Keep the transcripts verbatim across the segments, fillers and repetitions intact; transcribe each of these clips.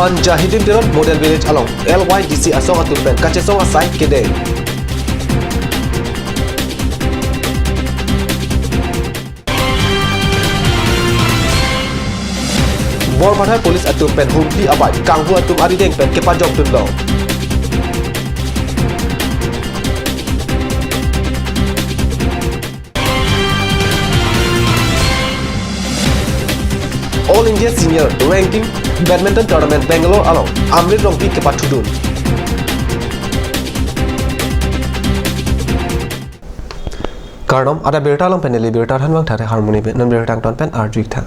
Manja Hidim Teron Model Village along L Y D C asong atum pen kachesong asai kedeng. Borpathar Police atum pen Humpli abai kanghu atum arideng pen kepajok dunlo. All India Senior Ranking Badminton Tournament Bangalore along Amrit Rongpi kepathudun. Kardom, adap birta along pen neli birta thanbang thare harmoni pen non birta angton pen arju-ik tha.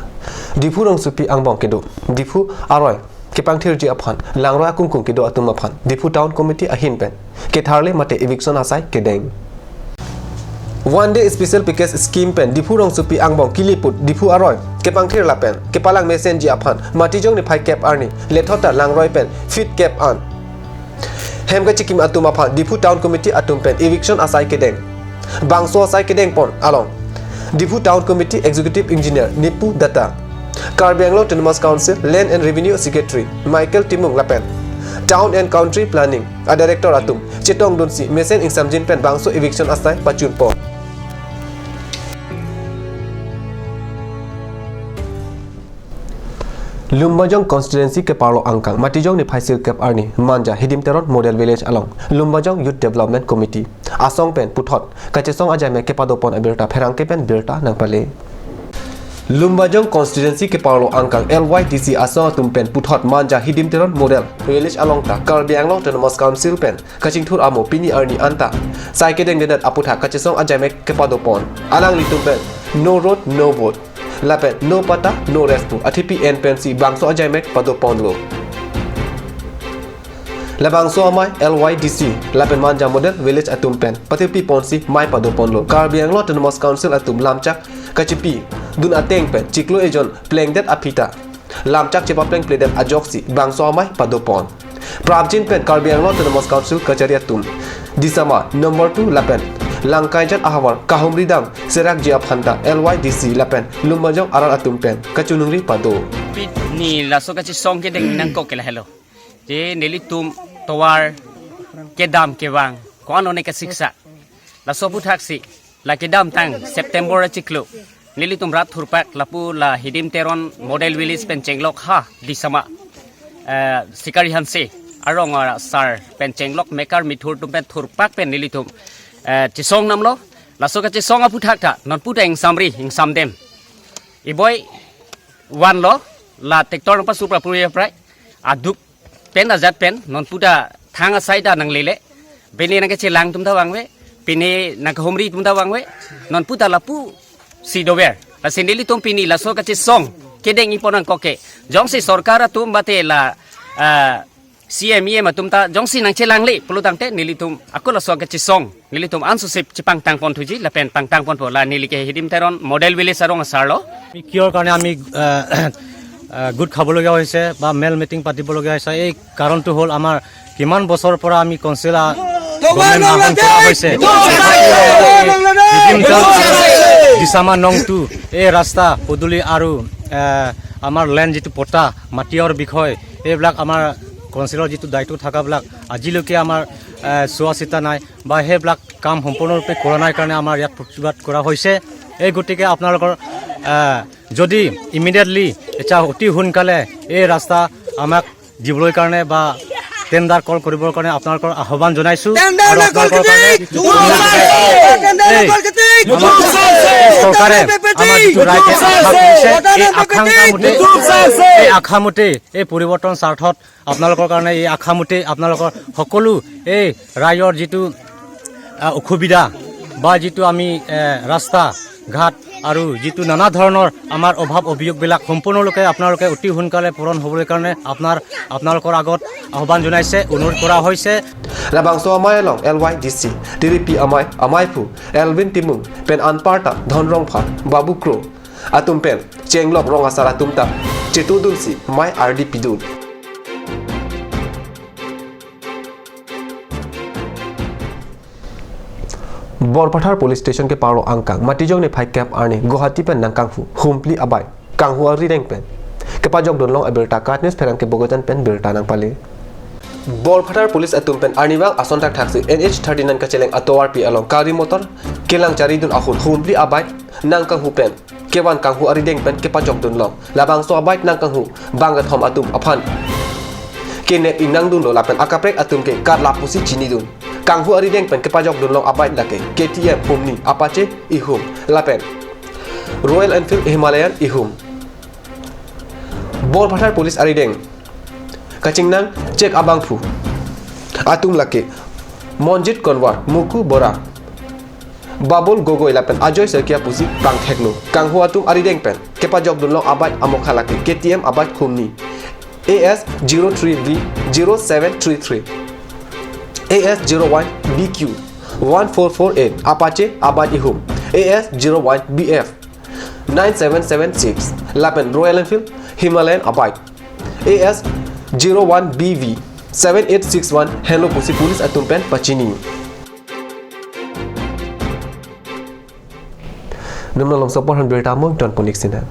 Diphu rongsopi angbong kedo, Diphu aroi kepangthirji aphan, langroi akungkung kedo atum aphan Diphu Town Committee ahin pen ketharle mate eviction asai kedeng. One Day Special Package Scheme pen Diphu rongsopi angbong keliput Diphu aroi kepangthir lapen kepalang mesenji aphan Matijong niphai kep arni lethot ta langroi pen feet kep an hem kachikim atum aphan Diphu Town Committee atum pen eviction asai kedeng. Bangso asai kedeng pon along Diphu Town Committee Executive Engineer Nipu Datta, Karbi Anglong Autonomous Council Land and Revenue Secretary Michael Timung lapen Town and Country Planning a Director atum chetongdunsi mesen ingsamjin pen bangso eviction asai pachunpo. Lumbajong Constituency keparlo angkang Matijong niphai sirkep arni Manja Hidim Teron Model Village along Lumbajong Youth Development Committee asong pen puthot kachesong ajaimek kepadopon abirta pherangke pen birta nangpale. Lumbajong Constituency keparlo angkang L Y D C asong atum pen puthot Manja Hidim Teron Model Village along ta Karbi Anglong Autonomous Council pen kachingthur amo pini arni anta sai kedengdedet aputhak kachesong ajaimek kepadopon. Alanglitum pen No Road, No Vote lapen No Patta, No Rest pu athepi en pensi bangso ajaimek padoponlo. Labangso amei L Y D C lapen Manja Model Village atum pen pathepi ponsi mei padoponlo. Karbi Anglong Autonomous Council atum lamchak kachipi dun ateng pen chiklo ejon plengdet aphi ta lamchak chepaplengpledet ajoksi bangso amei padopon. Prapjin pen Karbi Anglong Autonomous Council kachari atum Disama number two lapen Langkaijat ahavar kahumri dam serakji aphan ta L Y D C lapen Lumbajong arat atum pen kachiningri pado. Pini laso kachesong kedeng nangkok ke lahelo. Je nelitum tovar kedam kevang ko-an one kasiksa. Laso aphuthaksi la kedamtang September achiklo nelitum rat thurpak lapu la Hidim Teron Model Village pen chenglok ha Disama, eh, Sikari Hanse arong asar pen chenglok mekar mithur atum pen thurpak pen nelitum, eh, chesong namlo. Laso kachesong aphuthaktha nonputa ingsamri ingsamdem. Iboi vanlo la tractor nangpasupra puri aprai aduk pen ajat pen nonputa thang asai ta nanglele. Pini nangkechelang atum ta vangve, pini nangkehumri atum ta vangve, nonputa lapusi dover. Lasi nelitum pini laso kachesong kedeng-i pon nangkok ke. Jongsi sorkar atum mate la, ah, C M, E M atum ta jongsi nangchelangle pulotangte nelitum ako laso kachesong nelitum ansosip chepangtang ponthuji lapen pangtang ponpo. La neli ke Hidim Teron Model Village arong asarlo. আমি কিয়ৰ কাৰণে আমি, আহ, আহ, গোট খাবলগীয়া হৈছে বা mail meeting পাতিবলগীয়া হৈছে, এই কাৰণটো হ'ল আমাৰ কিমান বছৰৰ পৰা আমি কনচিলা গভৰ্ণমেণ্ট শাসন কৰা হৈছে। দিছামা নং টু এই ৰাস্তা পদূলি আৰু, আহ, আমাৰ লেণ্ড যিটো পট্টা মাটিৰ বিষয়, এইবিলাক আমাৰ কনচিলৰ যিটো দায়িত্ব থকাবিলাক আজিলৈকে আমাৰ, আহ, চোৱা চিতা নাই বা সেইবিলাক কাম সম্পূৰ্ণৰূপে কৰা নাই কাৰণে আমাৰ ইয়াত প্ৰতিবাদ কৰা হৈছে। এই গতিকে আপোনালোকৰ, আহ, যদি ইমিডিয়েটলি এতিয়া অতি সোনকালে এই ৰাস্তা আমাক দিবলৈ কাৰণে বা টেণ্ডাৰ কল কৰিবৰ কাৰণে আপোনালোকৰ আহ্বান জনাইছো। আৰু আপোনালোকৰ কাৰণে এই আমাৰ চৰকাৰে, আমাৰ যিটো ৰাইজে আশা কৰিছে, এই আকাংক্ষা মতে, এই আশা মতে, এই পৰিৱৰ্তন স্বাৰ্থত আপোনালোকৰ কাৰণে এই আশা মতে আপোনালোকৰ সকলো এই ৰাইজৰ যিটো, আহ, অসুবিধা বা যিটো আমি, এ, ৰাস্তা ঘাট আৰু যিটো নানা ধৰণৰ আমাৰ অভাৱ অভিযোগবিলাক সম্পূৰ্ণৰূপে আপোনালোকে অতি সোনকালে পূৰণ হ'বলৈ কাৰণে আপোনাৰ, আপোনালোকৰ আগত আহ্বান জনাইছে, অনুৰোধ কৰা হৈছে। Labangso amei along L Y D C, T D P amei, ameiphu Elvin Timung pen anparta Dhon Rongphar, Babu Kro atum pen chenglok rong asar atum ta chetudunsi mei ardi pidun. Borpathar Police Station keparlo angkang Matijong niphai kep arni Guwahati pen nangkanghu Humpli abai kanghu arideng pen kepajokdun long abirta KAT News pherangke Bogojan pen birta nangpale. Borphathar police atum pen arnivang ason thakthaksi N H thirty-nine kacheleng atovarpi along gari motor kelang charidun ahut humli abike nangkanghu pen kevan kanghu arideng pen kepajokdun long. Labangso abike nangkanghu bangkethom atum aphan kenep ingnangdunlo lapen akaprek atum ke karlap pusi chinidun. Kanghu arideng pen kepajokdun long abike lake K T M humni, Apache ihum lapen Royal Enfield Himalayan ihum. Borphathar police arideng kachingnang chek abangphu atum lake Monjit Konwar, Muku Bora, Babul Gogoi lapen Ajoy Saikia pusi pangtheklo. Kanghu atum arideng pen kepajokdun long abike amokha lake K T M abike humni, A S zero three B zero seven three three, A S zero one B Q one four four eight, Apache abike ihum, A S zero one B F nine seven seven six, lapen Royal Enfield Himalayan abike, A S zero one B V seven eight six one henlo pusi police atum pen pachini. Num malom sopor han birta mo ton ponik sina.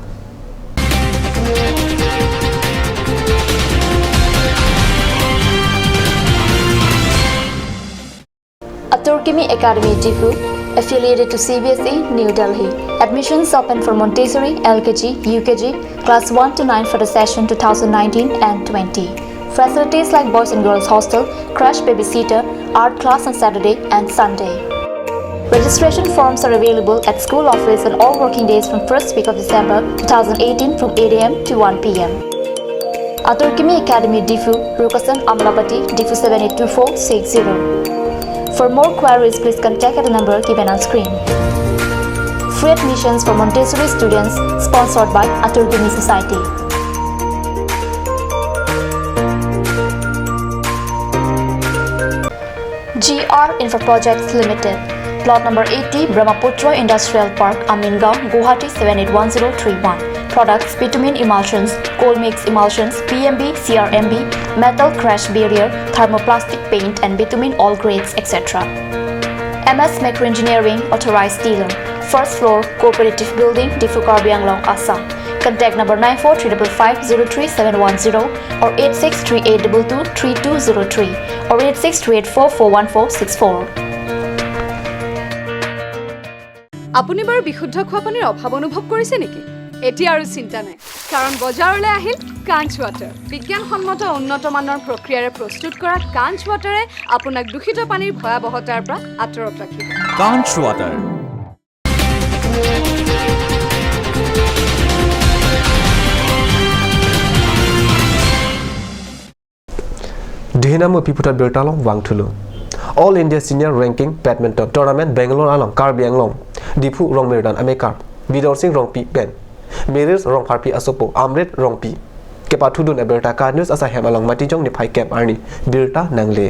Atur Kimi Academy Diphu, affiliated to C B S E, New Delhi. Admissions open for Montessori, L K G, U K G, class one to nine for the session two thousand nineteen and twenty. Facilities like boys and girls hostel, crash babysitter, art class on Saturday and Sunday. Registration forms are available at school office on all working days from first week of December two thousand eighteen from eight A M to one P M. Atur Kimi Academy Diphu, Rukasan Amlapati, Diphu seven eight two four six zero. For more queries, please contact at the number given on screen. Free admissions for Montessori students, sponsored by Atur Kimi Society. G R Infra Projects Limited, Plot number eighty, Brahmaputra Industrial Park, Amingaon, Guwahati seven eight one zero three one. Products: bitumen emulsions, cold mix emulsions, P M B, C R M B, metal crash barrier, thermoplastic paint and bitumen all grades, et cetera. M S Macro Engineering, authorized dealer, first floor, Cooperative Building, Diphu, Karbi Anglong, Assam. Contact number nine four three double five zero three seven one zero or eight six three eight double two three two zero three or eight six three eight four four one four six four. আপুনি বাৰু বিশুদ্ধ খোৱা পানীৰ অভাৱ অনুভৱ কৰিছে নেকি? এতিয়া আৰু চিন্তা নাই, কাৰণ বজাৰলৈ আহিল কাঞ্চ ৱাটাৰ। বিজ্ঞানসন্মত উন্নত মানৰ প্ৰক্ৰিয়াৰে প্ৰস্তুত কৰা কাঞ্চ ৱাটাৰে আপোনাক দূষিত পানীৰ ভয়াৱহতাৰ পৰা আঁতৰত ৰাখিব। Kanch Water. Dihina mo piputat birta along vangthulo. All India Senior Ranking Badminton Tournament Bangalore along Karbi Anglong, Diphu Rongmirdan amekar Bidorsing Rongpi pen Mirir Rongpharpi asopo Amrit Rongpi kepathudun abirta KAT News asaihem along Matijong niphai kep arni birta nangle.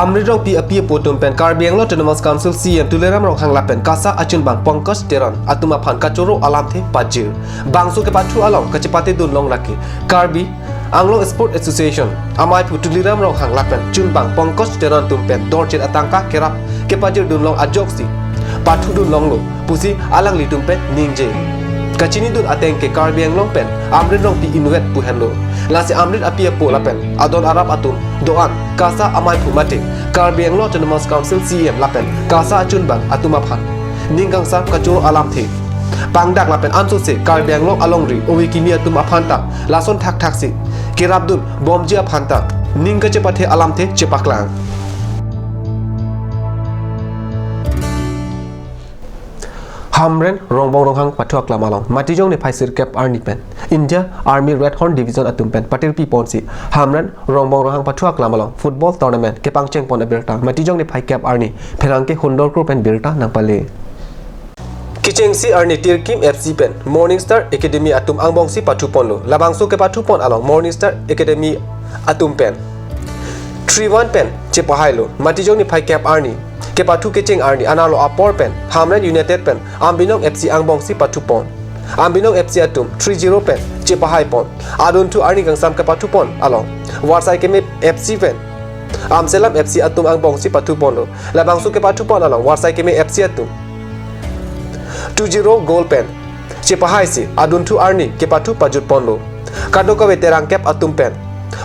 Amrit Rongpi api apo atum pen Karbi Anglong Autonomous Council C E M Tuliram Ronghang lapen KASA achunbang Pankaj Teron atum aphan kachoro alamthe pajir. Bangso kepathu along kachepatedun long lake Karbi Anglong Sport Association amaiphu Tuliram Ronghang lapen chunbang Pankaj Teron atum pen dorchit atangka kerap kepajirdun long ajoksi pathudun longlo pusi alanglitum pen ningje. Kachinidun ateng ke Karbi Anglong pen Amrit Rongpi inutvet pu henlo. Lasi Amrit api apo lapen adon arap atum do-an KASA amaiphu mate Karbi Anglong Autonomous Council C E M lapen KASA achunbang atum aphan ning kangsam kachoro alamthe pangdak lapen ansose Karbi Anglong alongri ove kimi atum aphanta lason thakthaksi kerapdun bomji aphanta ning kachepathe alamthe chepaklang. Hamren Rongbong Ronghang pathu aklam along Matijong niphai sirkep arni pen India Army Red Horn Division atum pen patirpi ponsi Hamren Rongbong Ronghang pathu aklam along football tournament kepangcheng pon abirta Matijong niphai kep arni pherangke Hundor Kro pen birta nangpale. Kechengsi arni Tirkim F C pen Morning Star Academy atum angbongsi pathu ponlo. Labangso kepathu pon along Morning Star Academy atum pen three one pen chepahailo. Matijong niphai kep arni kepathu kecheng arni anerlo apor pen Hamren United pen Ambinong F C angbongsi pathu pon. Ambinong F C atum three zero pen chepahai pon. Adunthu arni kangsam kepathu pon along Warsai Keme F C pen Amselam F C atum angbongsi pathu ponlo. Labangso kepathu pon along Warsai Keme F C atum two zero goal pen chepahaisi adunthu arni kepathu pajut ponlo. kadokave terangkep atum pen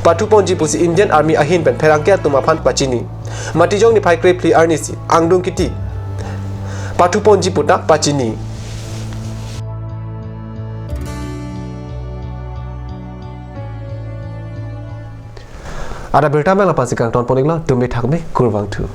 pathuponji pusi Indian Army ahin pen pherangke atum aphan pachini. Matijong niphai krephli arnisi angdung kiti pathuponji puta pachini. Adap abirta mela pasi kangton pon-iklo, dumi thakme kurvangthu.